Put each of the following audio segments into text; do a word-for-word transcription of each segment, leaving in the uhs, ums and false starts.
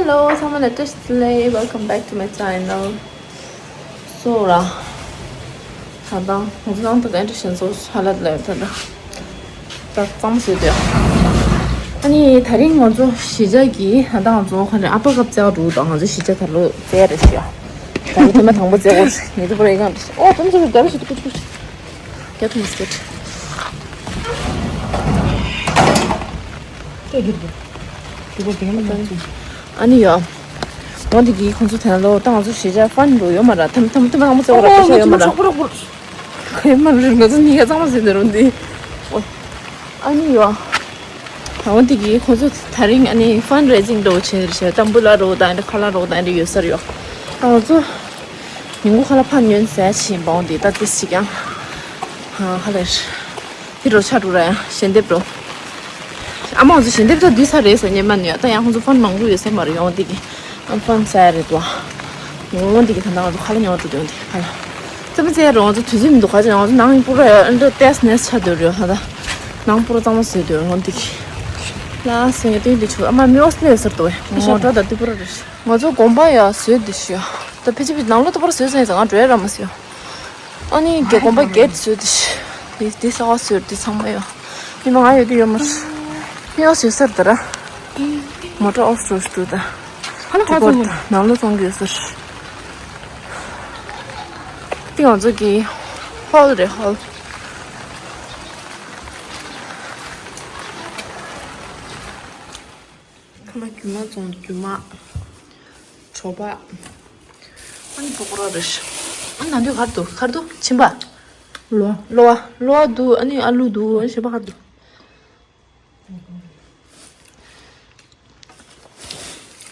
Hello, someone address delay. Welcome back to my channel. So, ར། ད་ལྟ་ང་ཚོ་ནང་དུ་ཨེ་འདྲ་ཞིག་ཚོ་ཧ་ལ་ལ་ད་ལྟ་ད་གཙང་མ་བཟོས་དུས། ཨ་ནི་དེ་རིང་ང་ཚོ་གཞིས་ཆགས་ཀྱི་ད་ལྟ་ང་ཚོ་ཁ་ནས་ཨ་ཕ་སྐབས་བཙལ་བ་འགྲོ་དང་ང་ཚོ་གཞིས་ཆགས་ད་ལོ་བཙལ་རེ་ཞིག་ཡ། ད་ལོ་ཐེངས་མ་དང་པོ་བཙལ་དགོས་རེད། ངེད་ཚོ་པོ་ར་ཨེ་ཀང་རེ་ཞིག་ཨོ་ད་ལོ་ཚོ་རྒྱ་རེ་ཞིག་ཏུ་ཀུ་ཀུ། Get mosquito. ཨ་ནི་ཡ། འོ་འདི་གི་ཁོང་ཚོ་དེ་ན་ལོ་ད་ང་ཚོ་གཞིས་ཆགས་ཧྥན་འགྲོ་ཡོད་མ་ར་ཐམ་ཐམ་ཐམ་ང་མ་ཚོ་ར་ཁ་ཤས་ཡོད་མ་ར། ཁ་ཡོད་མ་ར་ང་ཚོ་གཉིས་ཀ་གཙང་མ་ཟིན་ནས་རུང་འདི། ཨ་ནི་ཡ། འོ་འདི་གི་ཁོང་ཚོ་དེ་རིང་ཨ་ནི་ཧྥན་རེ་ཛིང་འགྲོ་བྱེད་རེད་ཤག་ཏམ་བུ་ལ་རོ་དང་ཁ་ལ་རོ་དང་ཡོད་ས་རེད་ཡ། ད་ང་ཚོ་ཉིན་གུང་ཁ་ལ་ཕར་ཉོན་ཟེར་ཕྱིན་པ་འོ་འདི་ད་ཏི་སི་ཀྱང་ཧ་ལས། དེ་རུ་ཆ་རུ་ར་ཡང་ཞལ་འདེབས་འགྲོ། ཨ་མ་ཚོ་ཞལ་འདེབས་ད་དུས་ཚོད་རེད་ཟེར་ཉན་མ་ནུས་ད་ཡང་ཁོང་ཚོ་ཧྥན་མང་པོ་ཡོད་ས་མ་རེད་ཡོང་འདི་གི་ཨ་ཧྥན་ཟ་ཡ་རེད་དོ། ཡོང་འདི་གི་ད་ང་ཚོ་ཁ་ལ་ཉོ་འགྲོ་དོན་འདི་ཁ་ལ། ཙམ་ཙེ་རོང་ཚོ་དུས་ཚོད་མི་འདུག་ཁ་ཅིག་ང་ཚོ་ནང་པུ་ར་ཨ་འདྲ་ཏེས་ནེས་ཆ་འདོད་རེད་ཧ་ད། ནང་པུ་ར་གཙང་མ་བཟོས་འདོད་རོང་འདི་གི། ལ་སེ་ངས་དོན་འདི་ཆུ་ཨ་མ་མི་ཨོ་སི་ལེ་ཟེར་དོ་བས་ང་འགྲོ་ད་དུས་པུ་ར་རེད། ང་ཚོ་དགོན་པ་ཡ་བཟོས་འདི་ཤི་ཡ། ད་ཕལ་ཆེར་ཕལ་ནང་ལོ་དུ་པུ་ར་བཟོས་ཟེར་ཡ་ང་འགྲོ་ཡ་ར་མ་སི་ཡ། ཨ་ནི་རྒྱ་དགོན་པ་གེ་ཊི་བཟོས་ཏེ། དེ་དེ་ས་བ་བཟོས་དེ་ཚང་མ་ཡོད། ཉི་མ་ང་ཡོད་དུས་ཡོད་མ་རེད། ཉི་མ་བཟོས་ཚར་ད་ར། མོ་ཊ་ཨོཕ་འགྲོ་ཞུ་ད། ཧ་ལ་ཧ་ཙམ་མོ། ནང་ལོ་གཏོང་གི་ཡོད་ཟེར། དེ་ང་ཚོ་གི་ཧོལ་རེད་ཧོལ། ཁ་ལ་རྒྱུ་མ་བཙོང་རྒྱུ་མ། གྲོ་པ། ཨ་ནི་པོ་ཀོ་ར་རེད། ཨ་ནི་ནང་དུ་གར་འདུག་གར་འདུག་ཕྱིན་པ། ལོ། ལོ་བ། ལོ་བ་འདུག་ཨ་ནི་ཨ་ལུ་འདུག་ཨ་ནི་ཞེ་པ་གར་འདུག་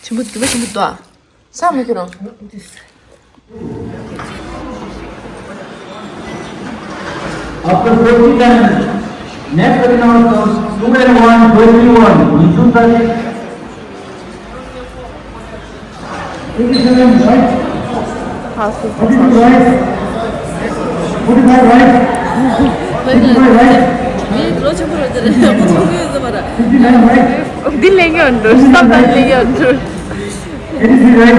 ཞིམ་པོ་རྒྱུ་མ་ཞིམ་པོ་འདུག་ཨ། ས་མི་ཁྱོད་རང་། After forty times, next round comes two and one, twenty-one. Nitu Sari. Twenty-seven, right? Thirty-two, right? Forty-five, right? Fifty-five, right? Fifty-nine, right? འདི་ལེན་ཡོད་འགྲོ། སྟབས་ལ་ལེན་ཡོད་འགྲོ། Eighty-three, right?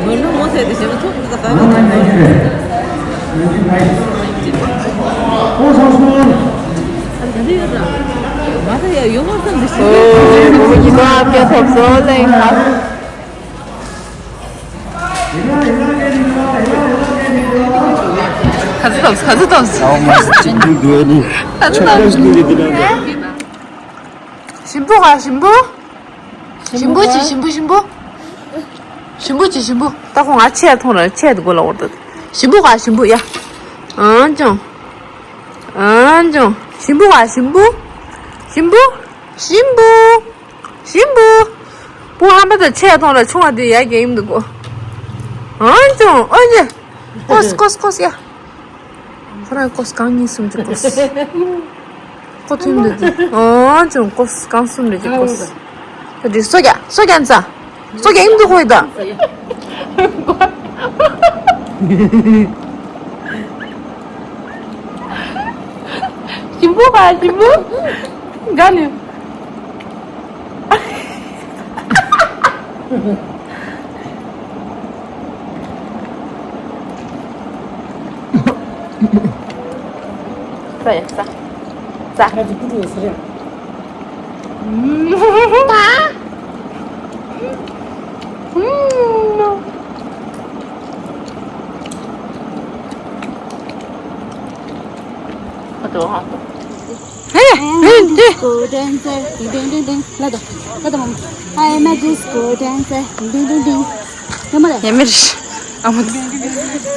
One ninety-three, right? Ninety-nine. Oh, so small. ཨོ། ངོ་མ་གཉིས་ཀ་ཨ་ཕ་ཐོབ་སོང་ལེ། ག་ཚོད་ཐོབ་སོང་། ག་ཚོད་ཐོབ་སོང་། ག་ཚོད་ཐོབ་སོང་། ཞིམ་པོ་ག་ཞིམ་པོ། ཞིམ་པོ་ཅི་ཞིམ་པོ་ཞིམ་པོ། ཞིམ་པོ་ཅི་ཞིམ་པོ། ད་ཁོ་ང་ཆས་མཐོང་ར་ཆས་དུ་གོ་ལ་འོར་ད། ཞིམ་པོ་ག་ཞིམ་པོ་ཡ། ཨང་ཅང་། ཨང་ཅང་། ཞིམ་པོ་ག་ཞིམ་པོ། ཞིམ་པོ། ཞིམ་པོ། ཞིམ་པོ། བུ་ཧམ་པ་དང་ཆས་མཐོང་ར་ཆུང་བ་དེ་ཡ་རྒྱ་ཡིམ་དུ་གོ། ཨང་ཅང་ཨོ་ཅེ། ཀོས་ཀོས་ཀོས་ཡ། ཁོ་རང་ཀོས་གང་གཉིས་གསུམ་གྱི་ཀོས། ཀོ་ཐུན་འདི་དེ། ཨོ་ཅང་ཀོས་གང་གསུམ་རེ་གྱི་ཀོས། ད་དེ་སོ་རྒྱ་སོ་རྒྱ་ན་ཚ། སོ་རྒྱ་ཡིན་འདུག་ཁོ་ཡི་ད། ཞིམ་པོ་ག་ཞིམ་པོ། ག་ནི། ཟ་ཡ་ཟ། ཟ། ང་ཚོ་ཀུ་ཀུ་ཟ་རེད། ཨ་ཏོ་ཧ། ཧེ། ཧེ། ཧེ། Disco dancer, ding ding ding ding. ལ་དོ། ལ་དོ་མ། I am a disco dancer, ding ding ding ding. ཡ་མ་རེད། ཡ་མ་རེད། ཨ་མ།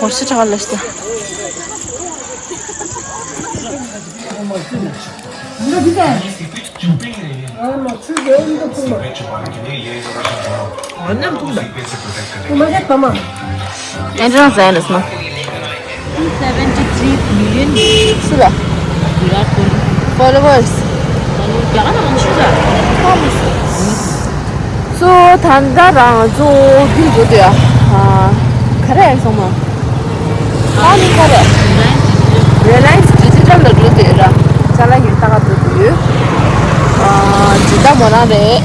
ཧོ་ཤི་ཁྲ་བ་ལ་ཤི་ད། ཨེ་འདྲ་ཟ་ཡ་ལ་སོང་། Seventy three million སུ་ལ། Virat Kohli followers. སོ་ད་ལྟ་རང་ཚོ་འདི་འགྲོ་དུས་ཨ། ག་རེ་སོང་མ། ཨ་ནི་ག་རེ། Reliance Digital ལ་འགྲོ་དུས་ར། ཅ་ལག་གི་ལྟ་ག་འགྲོ་དུས་ཡོད། ཨ། ཇི་ལྟ་མོ་རང་རེད།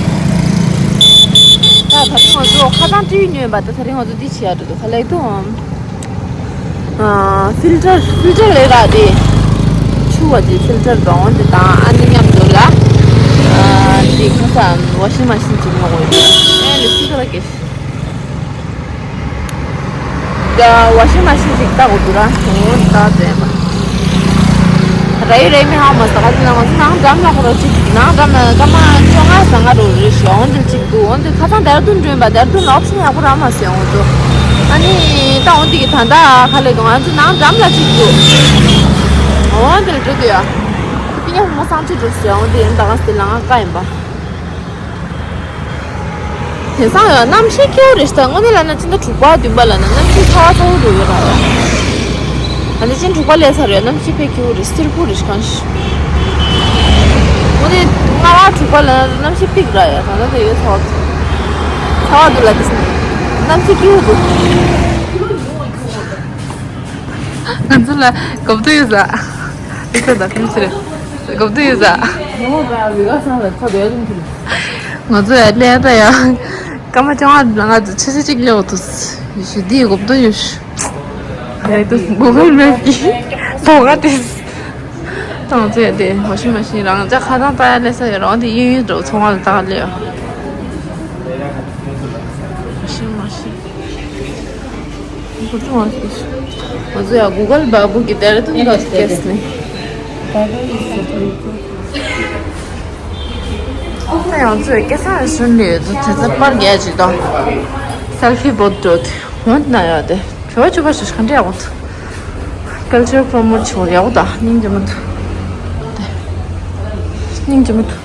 ད་ ད་རིང་ང་ཚོ་ཁ་སང་ཏྲིའུ་ཉོས་པ། ད་ད་རིང་ང་ཚོ་འདི་བྱེད་ཡ་འགྲོ་འདུག་ཁ་ལག་ཏུ། ཨ། ཕིལ་ཊར་ཕིལ་ཊར་ལས་རག་དེ། ཆུ་བ་དེ་ཕིལ་ཊར་འགྲོ་འོང་དེ་དང་ཨ་ནི་མཉམ་དུ་ལ། ཨ། དེ་ཁ་སང་ཝ་ཤིང་མ་ཤིན་ཅིག་ཉོ་དགོས་ཡོད། ཨེ་ལེ་སི་ཁ་ལ་གེ། ད་ཝ་ཤིང་མ་ཤིན་ཅིག་ལྟ་དགོས་འདུག་ར། འོ་ད་དེ་མ། རེད་རེད་མི་ཧ་མ་ས་ཁ་ཅི་ན་ང་ཚོ་ནང་འགྲམ་ལ་ཁོ་ར་ཅིག་ནང་འགྲམ་ལ་སྐར་མ་བཅོ་ལྔ་ཟ་ལྔ་རུ་རེད་ཤག་འོ་འདི་ཅིག་འདུག་འོ་འདི་ཁ་སང་ཌེ་ར་ཌུན་འགྲོ་ཡིན་པ། ཌེ་ར་ཌུན་ལ་ཨོབ་ཤན་ཡག་པོ་རག་མ་སོང་ང་ཚོ། ཨ་ནི་ད་འོ་འདི་གི་ད་ལྟ་ཁ་ལས་འདུག་ང་ཚོ་ནང་འགྲམ་ལ་ཅིག་འདུག་འོ་འདི་ལ་འགྲོ་དུས་ཡ། ཏི་ཉ་ཧུ་མོ་སང་ཅིག་འགྲོ་ཟེར་འོ་འདི་ཡིན་ད་ག་སྟེ་ལ་ང་ཀ་ཡིན་པ། དེང་སང་ཡང་གནམ་གཤིས་སྐྱིད་པོ་རེད་ཤག་དངོས་གནས་ལབ་ན་ཕྱི་ཟླ་དྲུག་པ་བདུན་པ་ལབ་ན་གནམ་གཤིས་ཚ་བ་ཚ་བོ་འགྲོ་ཡོད་ར་ཡ། ད་ནི་ཕྱི་ཟླ་དྲུག་པ་སླེབས་ཚར་རེད། གནམ་གཤིས་དཔེ་སྐྱིད་པོ་རེད། བསིལ་པོ་རེད་གང་ཞིག་དངོས་གནས་ལྔ་པ་དྲུག་པ་ལབ་ན་གནམ་གཤིས་པིག་ར་ཡ། ད་ལྟ་དེ་ཡོད་ཚ་བ་ཚ་བ་འདུག་ལ་དེ་གནམ་གཤིས་སྐྱིད་པོ་འདུག་ང་ཚོ་ལ་གོབ་ཏོ་ཡོད་ཟ། ཨི་ཁ་ད་ཕིན་ཚེ་རེད། གོབ་ཏོ་ཡོད་ཟ། ང་ཚོ་ཡ་ལས་ད་ཡ། སྐར་མ་བཅོ་ལྔ་ལ་ང་ཚོ་ཆུ་ཚོད་གཅིག་སླེབས་འདུག་ཞུ་དེའི་གོབ་ཏོ་ཡོད་ཞུ། ཨ་ཡ་ཏུ་གུ་གལ་མེབ་ཀྱི་དོ་ག་དེ། ད་ང་ཚོ་ཡ་དེ་ཝ་ཤིང་མ་ཤིན་རང་ཅག་ཁ་ཐང་ད་ཡ་སླེབས་ས་ཡོད་རང་དེ་གཡས་གཡོན་འགྲོ་ཚོང་བ་ལ་ད་ག་སླེབས་ཡ། ཝ་ཤིང་མ་ཤིན། ང་ཚོ་ཡ་གུ་གལ་མེབ་ཀྱི་ཌེ་ར་ཌུན་ག་སྐྱེས་ནས། ད་ཡང་ཚོས་སྐལ་བཟང་རེ་སུན་ལས་དུ་དེ་ཚོ་པར་རྒྱག་ཅིག་དང་། སེལ་ཕི་བོ་འགྲོ་དུས་འོན་ན་ཡོད་དེ། བྲོ་བ་བཅུ་པ་ཞིག་ག་འདྲ་ཡག་པོ་འདུག་ཀལ་ཅར་པྲོ་མོཊ་བྱེད་པར་ཡག་པོ་དང་སྙིང་རྗེ་མོ་འདུག་སྙིང་རྗེ་མོ་འདུག་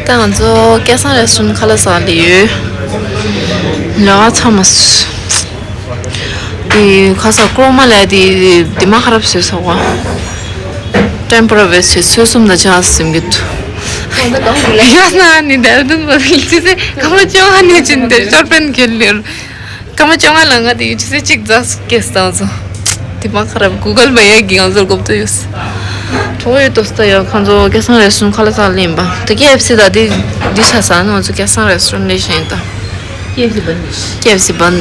ད་ང་ཚོ་སྐལ་བཟང་རེ་སུན་ཁ་ལག་ཟ་ལི་ཡོད། ལ་ཚ་མ་སུ། དེ་ཁ་ས་ཀྲོ་མ་ལ་དེ་དེ་མ་ཁ་རབ་བཟོས་སོག་པ། ཊེམ་པོ་ར་བེ་སི་ཚོས་སུམ་དང་ཆ་སིམ་གི་ཐུ། ཡོད་ན་ནི་ད་དུང་མ་བིལ་ཅི་སེ་ཀ་མ་ཅོ་ཧ་ནི་ཅིན་དེ་ཅོར་པན་གེ་ལེར། ཀ་མ་ཅོ་ང་ལ་ང་དེ་ཡུ་ཅི་སེ་ཅིག་ཛ་སུ་ཀེ་སི་དང་སོ། དེ་མ་ཁ་རབ་གུ་གལ་མ་ཡ་གི་ང་ཚོར་གོབ་ཏོ་ཡོད། གྲོགས་ཡོད་དོ་སྟ་ཡ་ཁ་ཚོ་སྐལ་བཟང་རེ་སུན་ཁ་ལག་ཟ་ལེན་པ། དེ་ཀེ་ཨེཕ་སི་ད་དེ་འདི་ཆ་ས་ནི་ང་ཚོ་སྐལ་བཟང་རེ་སུན་ལས་ཤེས་ད། ཀེ་ཨེཕ་སི་བན་རེད། ཀེ་ཨེཕ་སི་བན་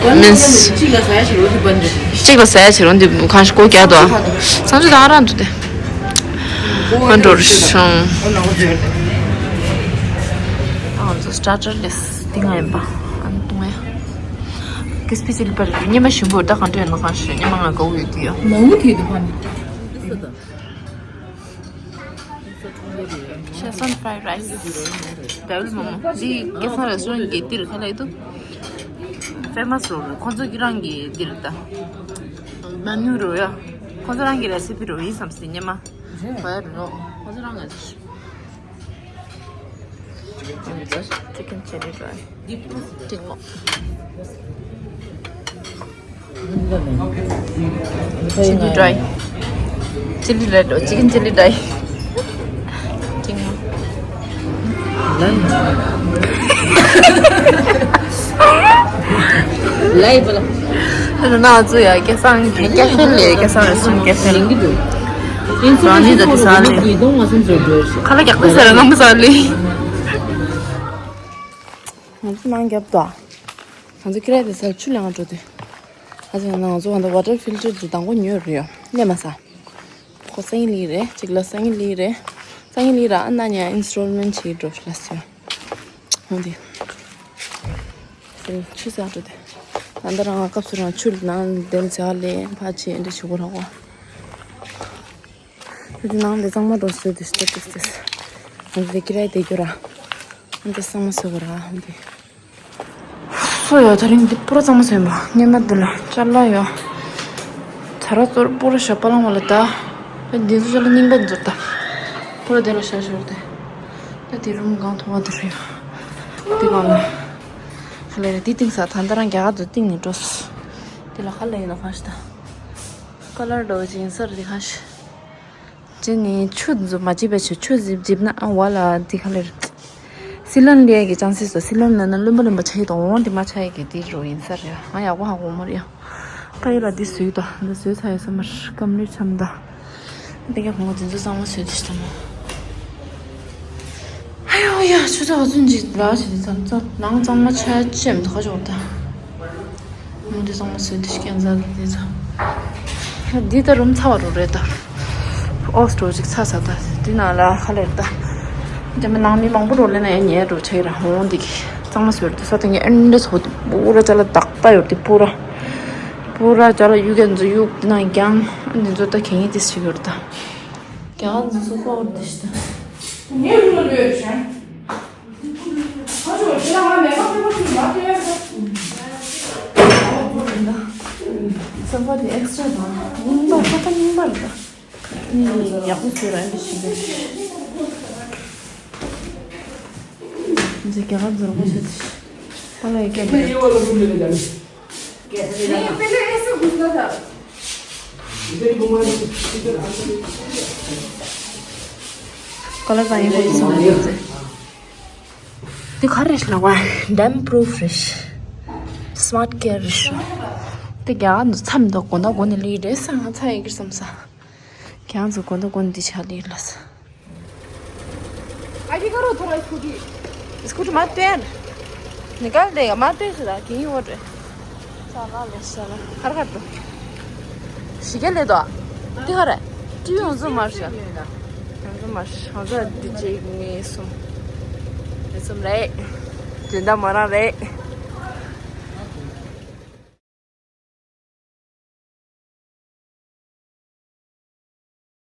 རེད། མིན་སི། གཅིག་ལ་ཟ་ཡ་ཞིག་རོ་དེ་བན་རེད། གཅིག་ལ་ཟ་ཡ་ཞིག་རོ་འདི་གང་ཞིག་གོ་རྒྱག་དོ། ས་འཇུ་དང་རང་འདུག་སྟེ། ཨ་འགྲོ་རུ་སོང་། ཨ་ང་ཚོ་སི་ཊར་ཊར་ལས་སྟེང་ང་ཡིན་པ། ཨ་ནི་ཏུང་ཡ། ཀིས་པི་ཅི་ལི་པར་ཉི་མ་ཞིམ་པོ་ད་གང་འདྲ་ཡོད་ན་གང་ཞིག་ཉི་མ་ང་དགའ་བོ་ཡོད་དུས་ཡ། མང་པོ་ཐུག་འདུག་ཕ་ནི། ཤ་སོན་ཕ་རའི་རའི་སི། ཌབ་ལི་མོ་མོ། འདི་སྐལ་བཟང་རེ་སུ་རན་གྱི་འདིར་ཁ་ལག་འདུག་ཕེ་མ་སི་རོ་རེད། ཁོང་ཚོ་གི་རང་གི་འདིར་ད། མེ་ནུ་རོ་ཡ། ཁོང་ཚོ་རང་གི་རེ་སི་པི་རོ་ཡིན་བསམ་སྲིད་ཉི་མ། རེད། བ་ཡ་རོ། ཁོང་ཚོ་རང་གི་ཅི་ཀན་ཅི་ལི་རའི། ཏིང་མོ། ཅི་ལི་རའི། ཅི་ལི་རའི་འགྲོ། ཅི་ཀན་ཅི་ལི་རའི། ཅིང་། ལའི་བ་ལ། ད་ནང་ཚོ་ཡ་སྐལ་བཟང་གི་ཀེ་ཧྥེ་ལས། སྐལ་བཟང་རེ་སུན་ཀེ་ཧྥེ་ལ། རང་ཉིད་ད་དེ་ས་ལས། ཁ་ལག་རྒྱག་པའི་ས་ར་ངམ་ས་ལས། ང་ཚོ་ནང་རྒྱབ་ཏོ། ང་ཚོ་ཀི་ར་དེ་སར་ཆུ་ལེན་འགྲོ་དུས། ཨ་ཙི་ང་ཚོ་ང་ཚོ་ཝ་ཊར་ཕིལ་ཊར་དེ་དང་པོ་ཉོས་རེད་ཡོ། སླེབས་མ་ས། ཁོ་སང་ཉིན་ལི་རེད། གཅིག་ལ་སང་ཉིན་ལི་རེད། སང་ཉིན་ལི་ར་ཨ་ན་ཉ་ཨིན་སི་ཊོལ་མེན་ཊི་བྱེད་འགྲོ་ལ་སི་ཡོ། འོ་དེ། ཆུ་ཟག་འགྲོ་དུས། ད་ལྟ་རང་སྐབས་སུ་རང་ཆུ་ནང་བསྡད་ཚེ་ཨ་ལེ་ཕ་ཆེ་འདྲ་བྱེད་དགོས་ར་གོ། དེ་ནང་དེ་གཙང་མ་འགྲོ་སྲོལ་དེ་སྟེ་ཏེ་སྟེ། ང་ཚོ་དེ་ཀི་ར་དེ་རྒྱུ་ར། ཨ་འདི་གཙང་མ་བཟོ་དགོས་ར་ཨ་འདི། སོ་ཡ་ད་རིང་འདི་པུ་ར་གཙང་མ་བཟོས་པ། སྔོན་མ་འདི་ལ་ཅ་ལག་ཡོད། ཚ་ར་གཙོར་པུ་ར་ཞོགས་པ་ལངས་པ་ལ་ད། ད་འདི་ཚོ་ཅ་ལག་རྙིང་པ་འཛུར་ད། པུ་ར་དེ་ལ་ཤ་ཤོར་ཏེ། ད་དེ་རུམ་གང་མཐོང་བ་དེ་རེད། འདི་གང་ལ། ཁ་ལས་རེད་འདི་གཏིང་ས་ད་ད་རང་རྒྱ་གར་དུ་གཏིང་ནས་འགྲོ་སོང་། འདི་ལ་ཁ་ལས་ཡིན་ན་གང་ཞིག་ད། ཀ་ལར་འདྲ་བོ་ཅིག་ཡིན་ས་རེད་དེ་གང་ཞིག་ཅི་ནི་ཆུ་འཛུབ་མ་བྱེད་པའི་ཆུ་ཆུ་འཛུབ་འཇིབ་ན་ཨ་བ་ལ་འདི་ག་ལེར། སི་ལན་ལི་ཡ་གི་ཅང་སི་སོ་སི་ལན་ལ་ན་བློན་པ་བློན་པ་ཆ་ཡི་དང་འོང་དེ་མ་ཆ་ཡི་གི་དེ་རུ་ཡིན་ས་རེད། ང་ཡག་པོ་ཧ་གོ་མ་རེད་ཡ། ཁ་ཡི་ལ་འདི་བཟོས་དང་འདི་བཟོས་ཚ་ཡི་ས་མར་སྐམ་ནུས་འཆམ་ད། འདི་ག་ཁོང་འཛིན་ཚོ་གཙང་མ་བཟོས་དུས་དང་མོ། ཨ་ཡོ་ཡ། ཆུ་ཚོད་ཨ་ཚུན་གྱི་ལ་ཞིག་ཙམ་ཙམ་ནང་གཙང་མ་ཆ་ཅེམ་དུ་ཁ་ཕྱོགས་ད། མུ་འདི་གཙང་མ་བཟོས་ཏེ་ཤི་ཀན་ཟ་གི་དེ་ཚོ། འདི་ད་རུམ་ཚ་བ་རུ་རེད་ད། ཨོ་སྤྲོ་ཅིག་ཚ་ས་ད། འདི་ནང་ལ་ཁ་ལེར་ད། རྒྱ་མི་ནང་མི་མང་པོ་རུ་ལེ་ན་ཡ་ཉེ་རུ་ཆེ་ར་ཧོང་འདི་གི་གཙང་མ་བཟོས་ཏེ་ས་ཏིང་ཨན་འདྲེ་ཚོ་པུ་ར་ཅ་ལ་དག་པ་ཡོད་དེ་པུ་ར། པུ་ར་ཅ་ལ་གཡུག་གན་ཚོ་གཡུག་དེ་ནང་རྒྱང་ཨ་འདི་ཚོ་ད་གན་ཡིན་དེ་ཞིག་ཡོད་ད། རྒྱ་གར་འཛུལ་སོང་ཁོ་འོར་དེ་ཤི་ད། ངའི་རུ་ལ་ལོས་བྱས། ཁ་ཆུ་ཞེ་ལ་ང་མེ་ཁ་ཕེ་ཁ་ཆུ་མ་ཏེ་ཡ་ད། སོ་ཕ་དེ་ཨེག་སི་ཊ་དང་རྙིང་པ་ཁ་ཁ་རྙིང་པ་རེད་ད། ནི་ཡག་པོ་བཟོས་ར་འདི་ཤི་ད། འཛི་རྒྱ་གར་འཛུལ་ཁོ་ཤི་ད། པ་ལ་ཡི་སྐད་དེ། ཀ་ལ་ཙང་ཡིན་ཁོ་ཡིན་སོང་ཡོད་ཟེར། དེ་ག་རེ་ལབ་བ། ཌེམ་པུ་རུཕ་རེད། སི་མཱར་ཊི་ཀེར་རེད་ཤག་དེ་རྒྱ་གར་མཚམས་འདུག་དགོན་ན་དགོན་ནས་ལུས་རེད་ས་ང་ཚ་ཡིན་གྱི་བསམ་ས། རྒྱ་གར་ཚོ་དགོན་ན་དགོན་འདི་ཆ་ལུས་ལ་ས། आगे करो थोड़ा scooty. Scooty मत पहन। निकाल देगा, मत पहन सुधा, कहीं और है। साला ले, साला। हर कर दो। शिके ले दो। दिखा रहा है। टीवी उनसे मार सा। उनसे मार सा। उनसे डीजे में सुन। सुन रे। जिंदा मरा रे।